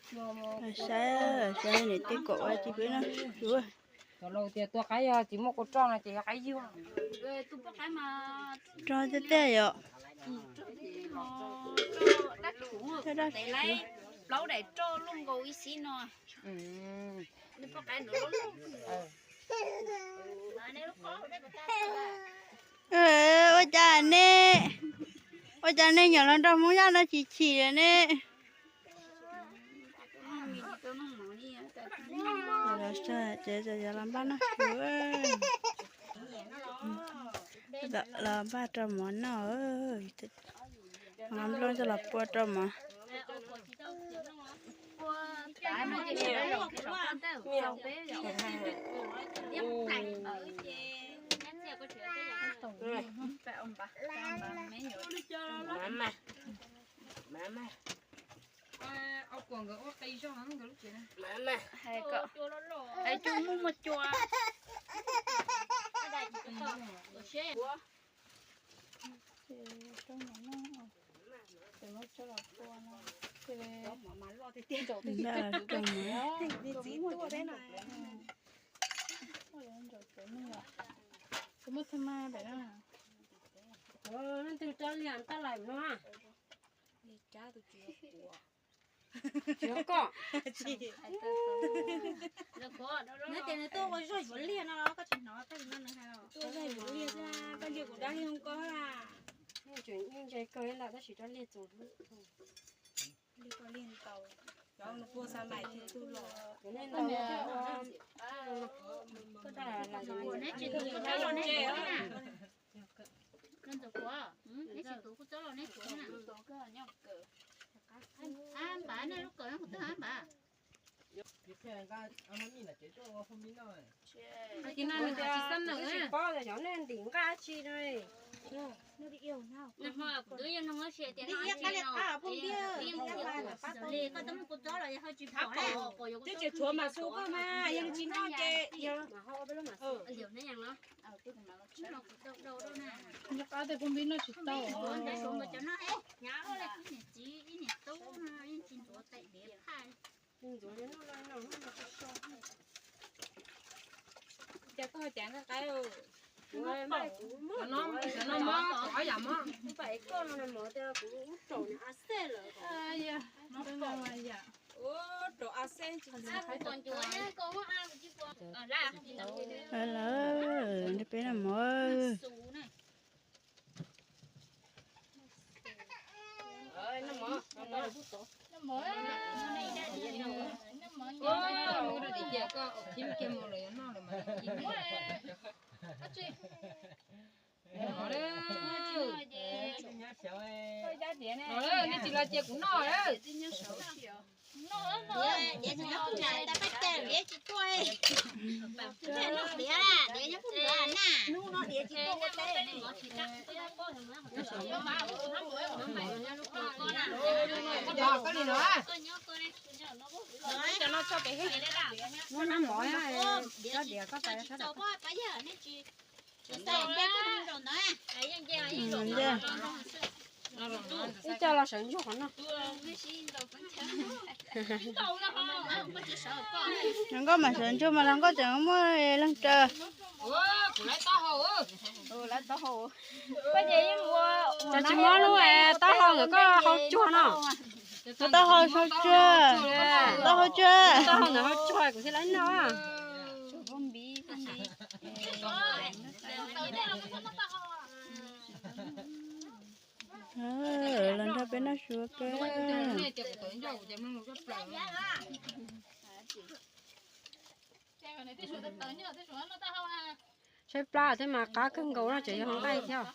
Saib, saib niam tij kom ua ci peb no. Cov laus tias tua qaib yog tsis muaj kua roj no ces yog qaib yuag. Roj tiag tiag yom. Plaub daim roj luaj nkaus ib xib no. Ua cas ne, ua cas nej nyuam los nrog Hmoob Yaj no chim chim ne? Los npaj noj su, los npaj rau mov noj. Nplooj coj los pua rau mov. Hais cua muaj muaj cua. Leej twg rab liag taj lawm no? Tsis yog koj. Nws tias nws tuaj ua zog yuav liag no los koj tsis hnov tag no nws hais los. Tuaj ua zog yuav liag xwb, koj ntsia kuv rab liag zoo koj a. Tseem yeej ntse kawg ntawm tab sis rab liag txus. Liag koj liag ntau, cov nws puag xa mais thiaj tuaj los. Liag ntau, koj tsis tus kuv txob los neb tsuav na. Neb tsis tus kuv txob los neb tsuav na. Ab npam, nej lub kawm no kuv twb ab npam. Tsis xab nawm, tsis paub tias xyov nej ntim nqaj tsi no. Twb tsis tshuav mas xu koj mas yog tsis noj ces yog. Nyob qab tej phooj ywg noj tsis tau. Cas koj ho cav nqaij qaib? Cov no mob, ob yam mob. Lawv nrog peb noj mov. Nej tsis los cia kuv noj. Koj li no, cov no tso pem. Muab nab mov, tsob diav koj tau sab. Ib co los sawv ntsuag qhov no. Hluas nkauj mas sawv ntsuag mas hluas nkauj tseem muaj leeg raws. Cov tsis mob lub taub hau ntawm koj hau tsuag no. Taub hau hau tsuag, taub hau tsuag. Taub hau ntawm hau tsuag kuv thiaj li noj. Los nrog peb noj su kawg. Tshaib plab thiab mas qab kawg nkaus no tseem yog hau nqaij thiab.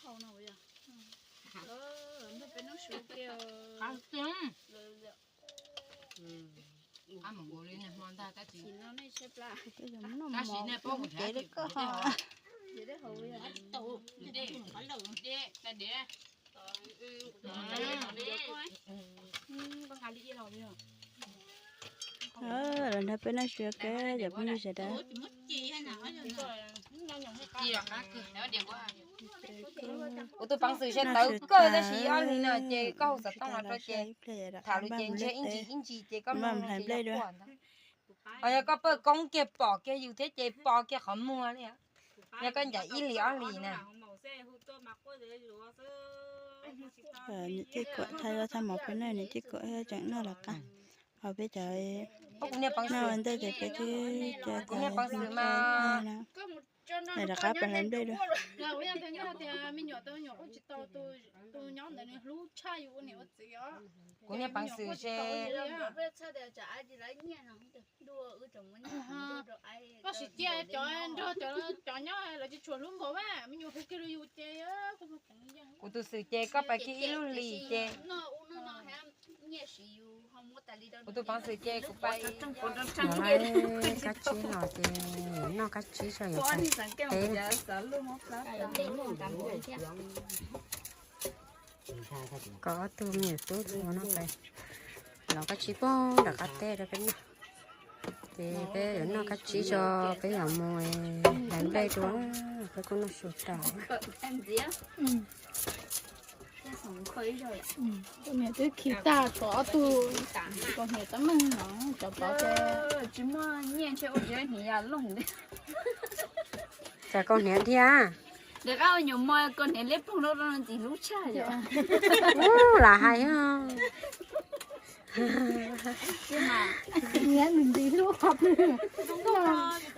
Tab sis nej paub kuv kev li koj ho. Los nrog peb noj su kawg cov phooj ywg sawv daws. Kuv tus peev xwm seb tawv kawg tab sis ob hlis no ces koj hu xov tooj los rau ces tham lus ces ntshe ib ntsis ib ntsis ces koj mloog no ces yog quaj ntag. Ho yog koj pawj koob kiag pom kiag yus thiab ces pom kiag qhov muag li. Yog koj ncaim ib hlis ob hlis na. Niam tij kuam thaij thaij mov peb noj, niam tij kuam tseem noj los qab. Ho peb cov noj ua ntej ces peb twb cov kuv niag peev xwm mas no, rov qab pas hlais nplej dua. Kuv niag peev xwm se koj sim cia cov nrog cov nyob los tsis tshua hlub npaum mas me nyuam hu kiag rau yus ces kuv tus xwm ces koj pais kiag ib lub hlis ces kuv tus peev xwm ces kuv pais kab tsib los ces noj kab tsib tso yuav pais teb. Kom ob tug me nyuam tub tus no pais los kab tsib pog nram qab teb rau peb noj. Ces peb yuav noj kab tsib tso peb yuav mus hlais nplej dua, peb kuj noj su tas. Tus niam twb khi tag tod ob tug kaus hniav tab meeg no, cov tod ces tsis muaj nyiaj ntshe ua tsis hniav yam looj. Cas kaus hniav dhia? Rov qab ua nyuam mo kaus hniav liab ploog rau ntxim hlub tshaj yom. Lam hais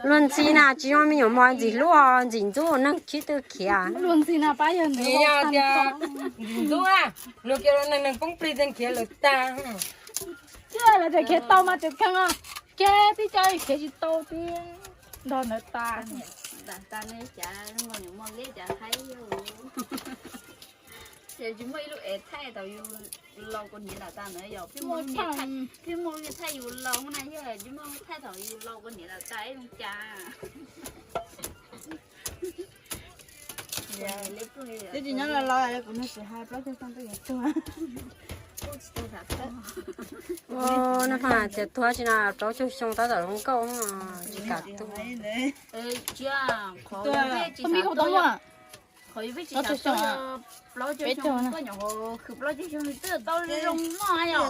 luag ntxhi na tsis yog me nyuam mo ntxim hlub os, ntxim ntxub neeg tsis twb khiav. Luag ntxhi na pab yog ntxim ntxub, luag kiag los neeg neeg poob plig tag khiav lawm tag. Tsis lawv tseem khiav tau mas tseem kheej os, ces tib co khiav tsis tau tib nrog ntawd tas. Ces tsis muaj ib lub es thaij thaum yus laus kaus hniav lawm tas ntawd yom. Pheej muaj lub niag thaij yus laus na, yog tsis muaj thaij thaum yus laus kaus hniav lawm tas ib zoo cas. Twb tsis nyob los los kuv no tsis hais plaub caug xyoo twb yuav tuag. Noj faj tias tuag tsis na, plaub caug xyoo tab tom zoo nkauj tsis kam tuag. Qhov yus peb caug xyoo, plaub caug xyoo koj nyuam qhuav khwv plaub caug xyoo li twb tau zoo mog yom.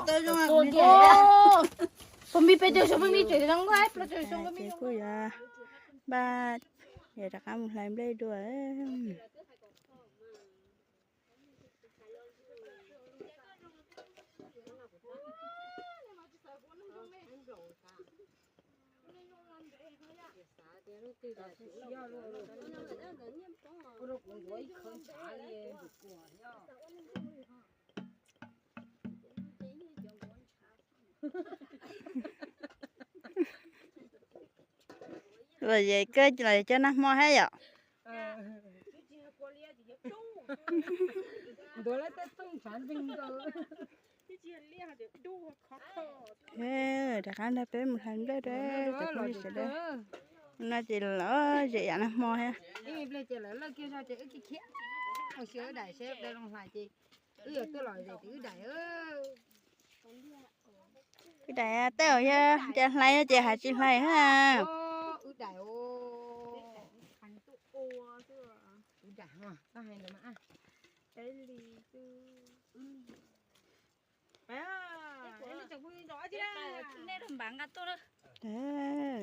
Pog npij peb caug xyoo, pog npij tseem zoo nkauj plaub caug xyoo. Ces kuj yuav npaj, yuav rov qab mus hlais nplej dua. Los yog koj los coj nag hmo thiab yom? Rov qab nrog peb mus hlais nplej dua cov phooj ywg sawv daws. No ces los zem yam nag hmo thiab. Wb daim tej zaum yog cas hlais ces hais tsis hlais.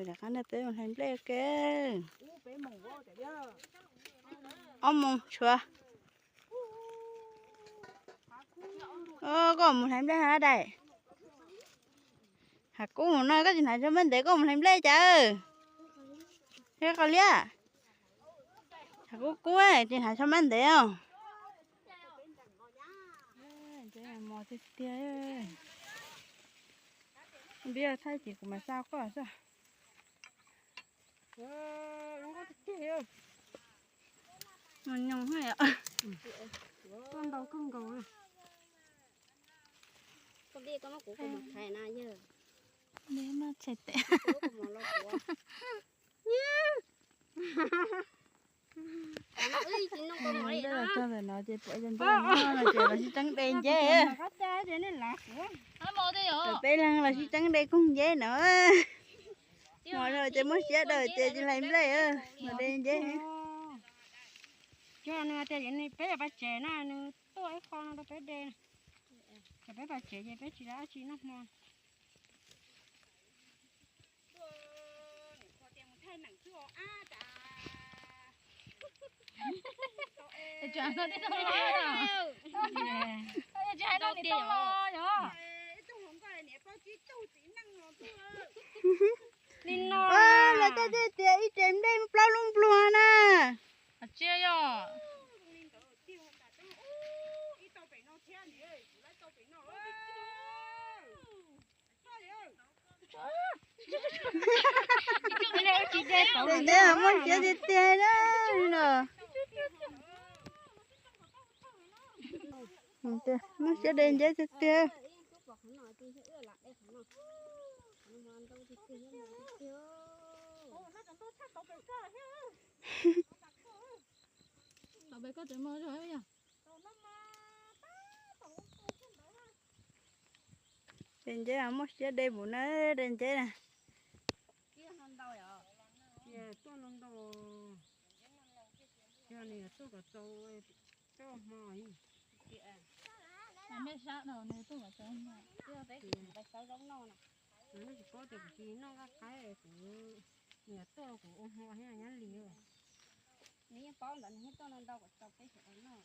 Rov qab nrog peb mus hlais nplej ua ke. Ob moos tshuav. Koj mus hlais nplej hab daim? Has kub mus no koj tsis hnav tsho maj ntev koj mus hlais nplej cas? Thiab qau liab. Has kub kub tsis hnav tsho maj ntev os. Mos tiag tiag. Npib thaij ces kuv mam xa koj xwb. Nyoos nyoos, koj ntau kawg nkaus. Npib, koj muab kuv kaus mom tshais na yawg. Npib muab tshais tes. Txog ntawm no ces pom cov ntawd no ces los sib tseeb de nceb. Peb leeg los sib tseeb de koog nceb no. Mos ces muab siab daws ces tsis hlais nplej, los de nceb. Coj nws tias nws peb yuav pais tsev na, nws tuaj ib qho no rau peb de. Ces peb pais tsev ces peb tsis tau dab tsi noj hmo. Li no lawv tej tias ib tsev nplej plaub lub npluag na. Tsis yog. Ntawd muaj siab tiag tiag na los. Muaj siab de nceb tiag tiag. De nceb muaj siab de npaum na, de nceb na. Nws tsis paub tias kuv tsis noj nqaij qaib, kuv, nws tuaj kuv ua hmo thiab nyob li. Nws yeej paub ntawd nws yeej tuaj no ntau kom tau peb sawv daws noj.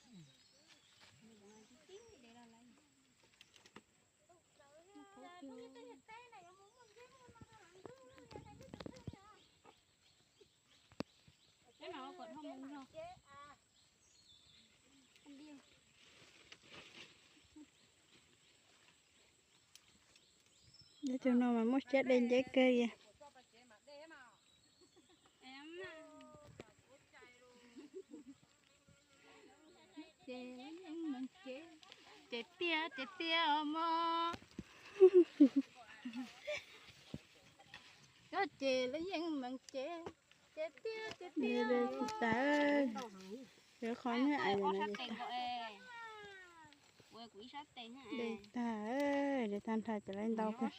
Nyob cov no mas muaj siab de nceb kawg li. Ces tiag ces tiag os mog. Koj ces lawv yeej meem ces, ces tiag ces tiag. Ua kuv ib sab tes. De tag, de tag nrho ces lawv ntau kawg.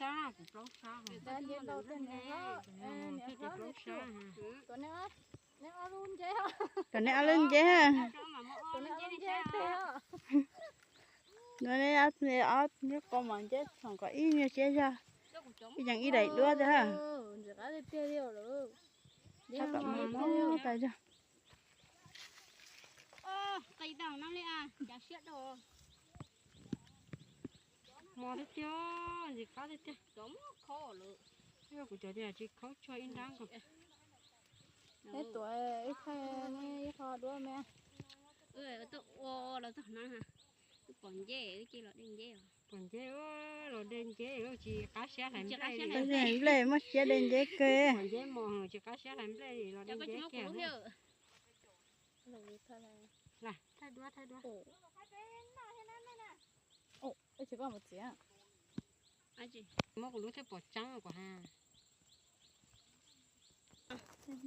Tus neb ob lub nceb, tus neb ob, ob nyob qo mom nceb txhoom kom ib nyuag siab zog, ib yees ib daim duab tag. Qab tom no tas zog. Mos tiag tiag, ntxim qab tiag tiag. Kuv cov tias tsis khaub tsuag ib nrab nkaus. Neb tuav ib thaj, neb ib qho duab me. Tuaj ua los txog no, wb pom nceb wb cia los de nceb. Pom nceb los de nceb, tsis qab siab hlais nplej. Nplej muaj siab de nceb kawg. Pom nceb mos tsis qab siab hlais nplej los de nceb kiag. Thaij duab, thaij duab. Muab kuv lub thiaj pom tseeb kuv ha. Twb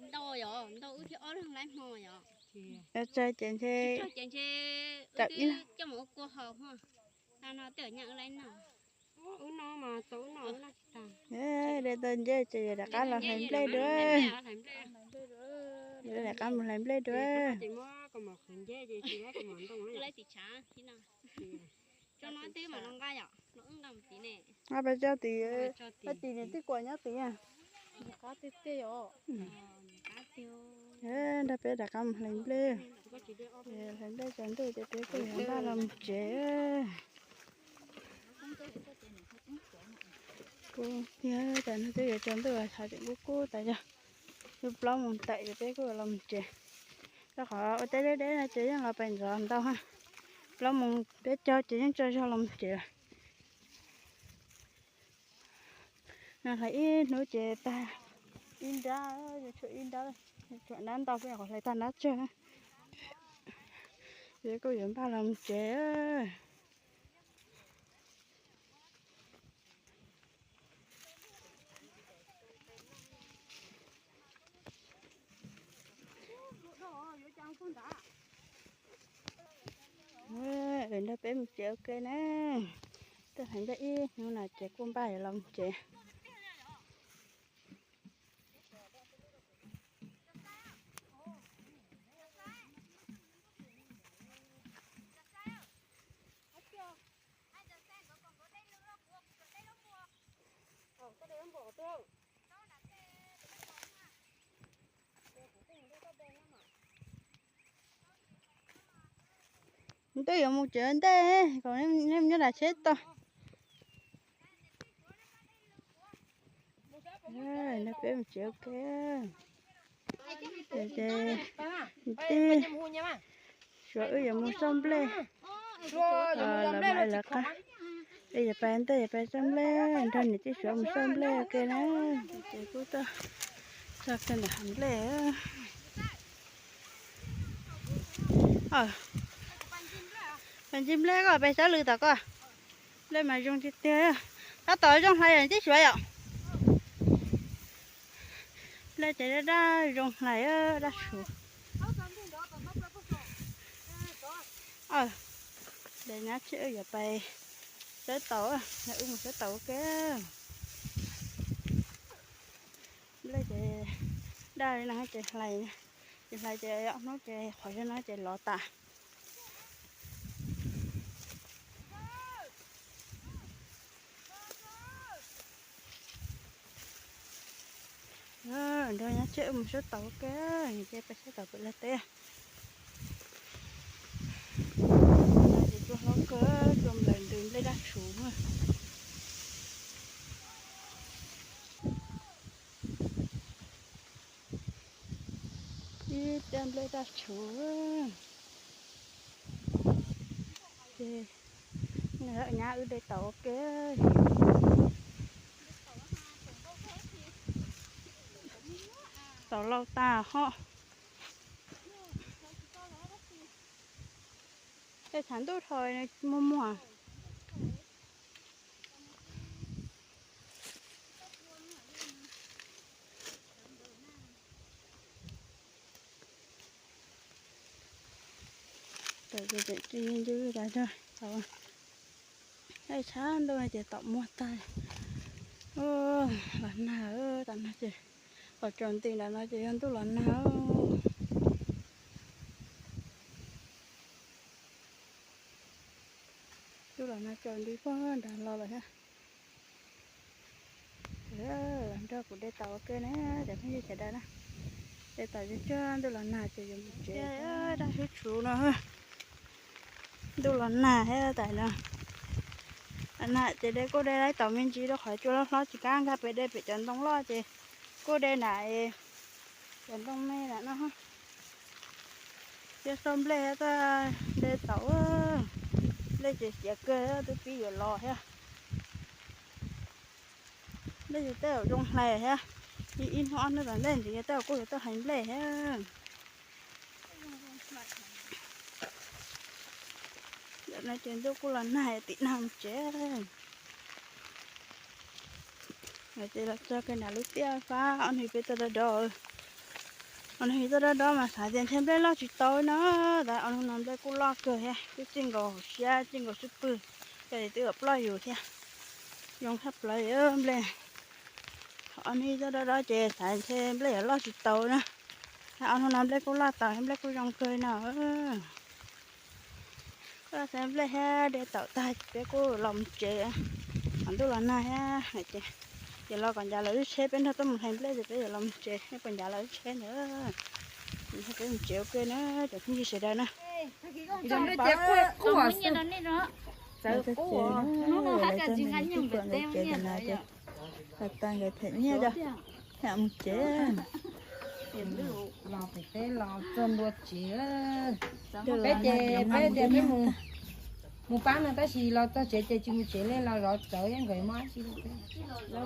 ntau yom, ntau wb thiaj ob leeg laib hmo yom. Txog ces ntshe, txog ces ntshe wb twb coj mus ua kua haus hmo. Tag no tej nyaj wb laib noj. Wb no mas tau wb noj wb noj tsis tag. De tau nceb ces yog rov qab los hlais nplej dua. Rov qab mus hlais nplej dua. Nqa peb tso tid, peb tim niam tij kuam nyob tid. Nrog peb rov qab mus hlais nplej. Hlais nplej tsaus ntuj ces peb kuj yuav npaj los mus tsev. Kuv thiab tas no twb yuav tsaus ntuj, tshav tseem kub kub tas zog. Yus plaub moos tawm ces peb kuj los mus tsev. Rau qhov ua teb deb deb no ces yeej los pem ntxov ntau ha. Plaub moos peb caug ces yeej tsaug zog los mus tsev lawm. No hlais ib hnub ces tag ib nrab, tshuav ib nrab, tshuav nrab ntau xwb, qhov hlais tag nrab tsawg. Ces kuj yuav npaj los mus tsev. Nrog peb mus tsev ua ke na. Twb hlais nplej ib hnub no ces kuj npaj yuav los mus tsev. Twb yuav mus tsev ntej, kom neb nyob nram tsheb tau. Peb mus tsev ua ke. Tij Suav wb yuav mus xauj nplej, lawv mas lawv qab. Wb yuav pais ntej, yuav pais xauj nplej, nrog niam tij Suav mus xauj nplej ua ke na. Ces kuj tuaj txog kiag ntawm hav nplej. Pais ncig nplej, koj pais sab lwm tom koj. Nplej mas zoo tiag tiag. Tab tom zoo hlais yom tij Suav yom. Nplej ces daj daj zoo hlais, daj tshuv. Ces nyab tij wb yuav pais sab tau, wb mus sab tau ua ke. Nplej ces daj li no ces hlais, ces hlais ces ob hnub ces qhov zog no ces lov tas. Nrog nyab tij wb mus sab tau ua ke, ces peb sab tau pem lawv teb. Ces cua hlob kawg, cua nplej ntws nplej daj tshuv na. Ib tiaj nplej daj tshuv. Ces nyab wb de taum ua ke. Taum laus tas hos. Tej tshav ntuj dhau muag muag. Tawm ces tseem ci ncw tas zog. Thaum tshav ntuj ces taum muag tag. Los nag, tam no ces qhov tsaus nti nram no ces yog ntuj los nag. Ntuj los nag tsaus nti puag nrad los lawm thiab. Los nrog kuv de taum ua ke na, cov phooj ywg sawv daws na. De taum tsuag tsuag, ntuj los nag ces yuav mus tsev. Daj sib tshuv no. Ntuj los nag thiab tas no. Nag ces de kuj de laib taum me ntsis rau qhov cua loj hlob tsis kam nkag pem, de pem cov ntoo loj ces kuj de nram cov ntoo me nram no. Thiab xauj nplej thiab de taum, nplej ces xiav kawg twb pib yuav los thiab. Nplej ces tej zaum zoo hlais thiab, ib hnub ob hnub tom ntej ntxiv tej zaum kuj yuav tuaj hlais nplej thiab. Ntawm no ces ntuj kuj los nag, tim nag mus tsev. Ces los txog kiag nram lub tiaj fab, ob hnub peb tuaj dob dob, ob hnub tuaj dob dob mas xav tias ntshe nplej loj tsis tau no, tab ob hnub no nplej kuj loj kawg thiab, twb txij nkaus hauv siab txij nkaus xub pwg, ces twb yuav ploj yus thiab. Zoo tshaj plaws nplej. Ob hnub tuaj dob dob ces xav ntshe nplej yuav loj tsis tau na, ob hnub no nplej kuj loj tau, nplej kuj zoo kawg no. Tuaj xauj nplej thiab de taum tag ces peb kuj los mus tsev. Qhov ntuj los nag thiab ces yuav los kom ncav lawv lub tsheb, peb nrog tuaj mus hlais nplej ces peb yuav los mus tsev, peb puas ncav lawv lub tsheb ntawd. Peb mus tsev ua ke na, cov phooj ywg sawv daws na. Txawv qub, lawv txawj tsev na, lawv txawj mus tsev tim no ces, tas nkawd phem nyiaj cov, phem mus tsev. Los pem teb los txog ntua tsev. Peb ces peb tias peb mus, mus pab no tab sis los txog tsev ces tsis mus tsev li, los zov txawv nkawd muab dab tsi. Zov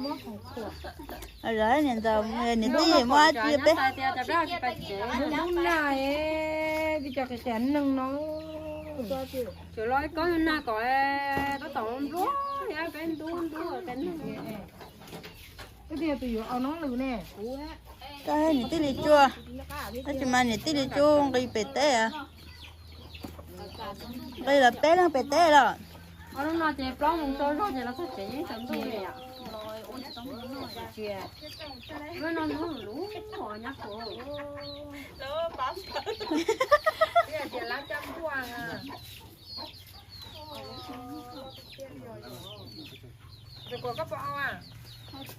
niam ntxawm niam tij muab dab tsi peb. Lub nag, peb cov qias qias neeg no. Tseem los ib kob nag kom tab tom npluag thiab peb ntub ntub peb neeg. Koj niam tij li tsuas, tab sis mas niam tij li tsuas nqis pem teb. Nqis los peb leeg pem teb los. Ob hnub no ces plaub moos tsaus zog ces los txog tsev yeej tsaus ntuj li. Tus kuv koj pom a.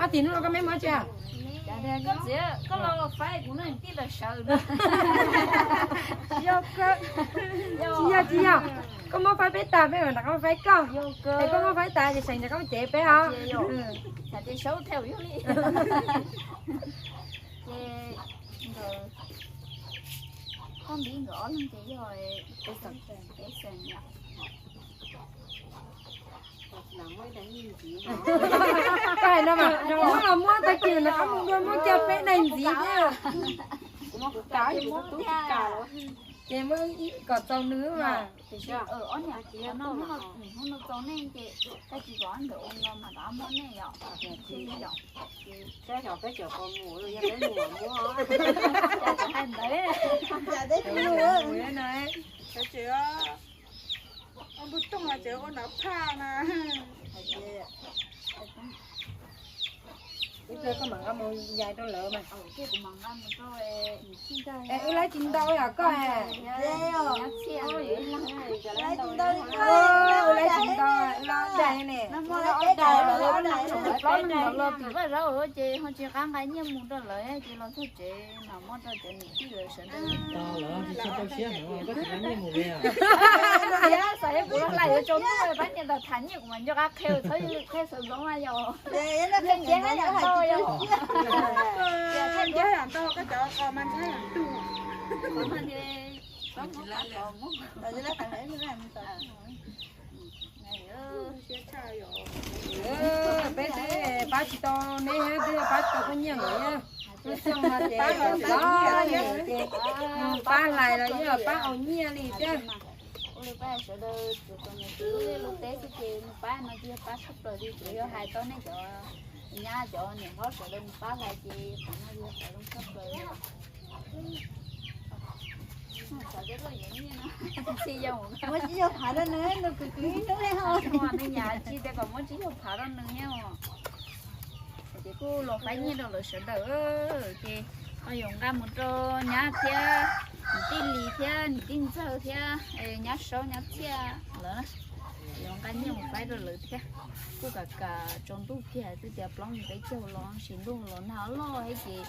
Ob tim hnub no koj meb mob tsi? Koj txiv, koj los faib kuv no tij lawm sawv na. Tsis yog, tsis yog, koj muab faib peb tas peb mam rov qab faib koj. Es koj muab faib tas ces seem rov qab cev peb os. Ces nkawd, koj ntiab nkawd ob leeg ces yog peb xeem, peb xeem yom. Koj hais no mas, muab los muab tag kis rov qab mus dua muab coj peb daim ntxiv thiab. Ces muab kom txaus nws mas. Ob niam txiv no hnub no txaus nej ces tag kis kom ntawm ua no mas rov muab nej yom. Peb cov qos mus yog peb mus muab. Hais ntawd. Npus tooj ces ua nov phaj na. Ib pliag koj mam nqa mus yais rau lawv mas. Es wb laib tsis ntau yom koj? Wb laib tsis ntau, los dais ne. Plaub leeg los tim Vaj Zaub ces ho tsis qab nqa nyiaj mus rau lawv ces los txog tsev mam muab rau cov niam tij lawv sawv daws. Xav yog kuv los lais yuav tsaus ntuj pab niam ntawd tham nyiaj kuv mam nco qab qhia txhob yog lwm qhia sawv ntxov mas yom. Nyiaj ntau yom. Peb twb pab tsis tau neb thiab twb pab tsis tau koj nyiaj lawm thiab. Lub xyoo no ces pab hlais los yog pab haus nyiaj li thiab. Ua li pab sawv daws tsuas tus niam txiv lub liaj lub teb xwb ces mus pab no ces yog pab tshaj plaws li, tsuas yog hais tau nej cov nyab cov niam hlob sawv daws mus pab hlais ces qhov no yog qhov zoo tshaj plaws. Muab tsib caug phav rau nws, nws kwv kwv ib hnub li ho. Nws nyam tsis tias kom muab tsib caug phav rau nws thiab os. Ces kuj los faib nyiaj rau lawv sawv daws, ces ho yuav nqa mus rau nyab thiab niam tij Lis thiab niam tij Ntxawg thiab nyab Saub nyab Txhiaj lawv, yuav nqa nyiaj mus faib rau lawv thiab. Kuj kam kam tsaus ntuj kiag twb tias plaub moos peb caug los sis ntuj los nag loj thiab ces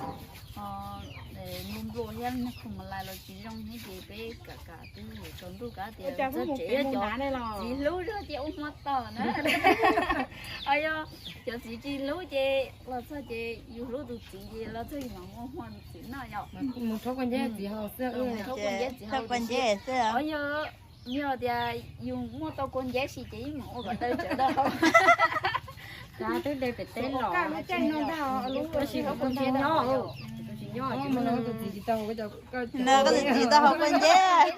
npua nplua thiab nag khoom mas lais los tsis zoo thiab ces peb kam kam twb yuav tsaus ntuj kav tias txog tsev yog cov txiv hlub zog ces ua hmo tos na. Yog cov txiv tsis hlub ces los txog ces yus hlub tus txiv ces los txog yus mam ua hmo tus txiv noj yom. Mus rhaub kua nceb txiv haus xwb. Yog, yog tias yus muaj tau kua nceb si ces yeej mus ua kom tau tsawv tau haus. Twb de pem teb los, tab sis koj tus txiv nyob, tus txiv nyob, tus txiv tsis tau haus kua nceb.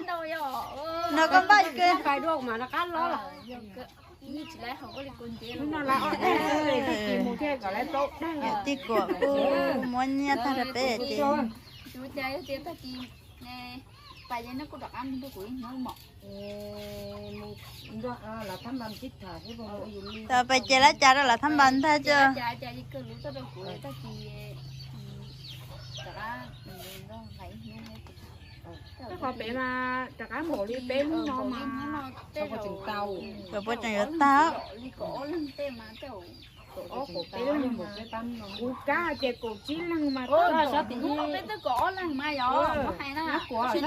No koj npaj kawg, pais dua mas rov qab los. Hnub no lawv ob tag kis mus thiaj kom lawv plaub dag. Tij Kuam kuj muab nyiaj tag rau peb ces. Pais ces nej kuj rov qab mus nrog kuv ib hnub mom. Pais ces lawv cas rau lawv thab npas ntag. Cas cas kawg lub txoj rau kuv tag kis rov qab. Qhov pem mas rov qab npaum li peb hnub no mas tej zaum puas tseem yuav tag. Li kom ob leeg tej mas tej zaum Kaum ob kaum peb leeg, kuv kab hais tias kaum tsib leeg mas. Peb twb kaum ob leeg mas yog muab hais na. Sib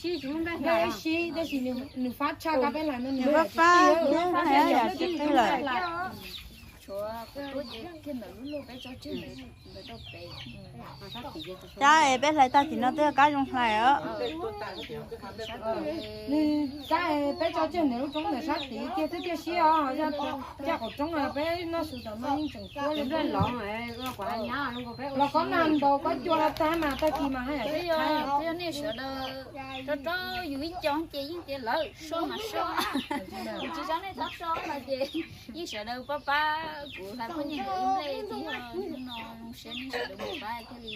sib tab sis nws fab tshaj kab peb hlais no, nws fab fab thiab hais yog sib peb lawm. Tshuav kuv tuaj ces kiag ntawm lub luag peb tso tseg ntawd rau pem. Kab es peb hlais tag tim no twb yog kab zoo hlais os. Nws kab es peb tso tseg ntawm lub roob ntawm sab tid kiag twb tiaj siab os, yog caj qaum roob peb noj su tom no yeej tseem tuab li nplej los. Los koj nag ntaus koj cua los tag mas tag kis mas haj yam. Twb yog nej sawv daws rau rau yus ib co ces yeej tias lawm so mas so. Kuv tsis tso nej txhob so no ces yeej sawv daws pab pab kuv hlais poj niam nkawd ib nplej thiab no, zoo siab nej sawv daws mus pab thiaj li,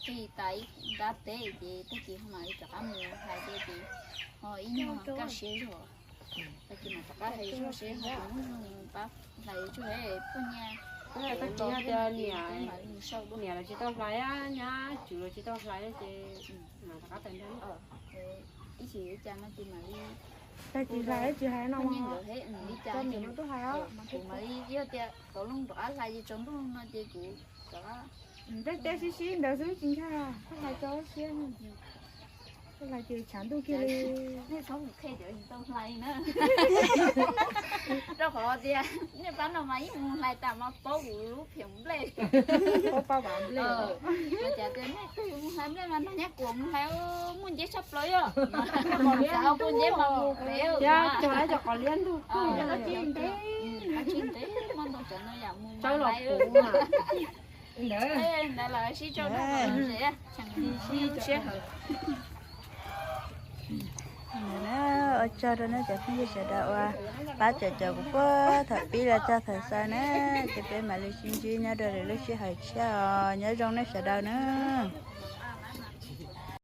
thiaj li tas ib nrab teb ces tag kis ho mam li rov qab mus hlais thiab ces ho ib nyuag kaj siab zog. Tag kis mam rov qab hais zog seb ho tus muaj zoo pab hlais tsuag poj niam. Tag kis yog tias niam, niam los tsis tau hlais, nyab tswv los tsis tau hlais ces mam rov qab tawm nrog ib chim ib cas no ces mam li, tag kis hlais tsis hais no, poj niam nkawd he mus li cas ces kuv mam li, yog tias tau loo rov qab hlais ces tsaus ntuj no ces kuv rov qab. Tej teb sib sib ntawd xwb tsis ntshai, koj hlais tso siab, koj hlais ces tshav ntuj kiag li. Nej txhob mus qhia cov tsis tau hlais na. Rau qhov tias nej pab no mas yeej mus hlais tas mas paub kuv lub phiam nplej. Paub pab vam nplej. Hais tias nej mus hlais nplej mas nrog nyab kuam mus hlais, muaj nceb tshaj plaws yom. Xav kuj nceb mas mus pem thiab cog lawv cov qos liab ntug, tsis ntev, tsis ntev muaj ntau cov no yam mus tsawb los hlais. Ntawd, ntawd los sib tso, sib siab hawm. Ua tsaug rau nej cov phooj ywg sawv daws uas pab cawm cawm kuv puag thaum pib los txog thaum xaus na, ces peb mam li sib ntsib nyob rau lwm lub sij hawm tshiab os, nyob zoo nej sawv daws na.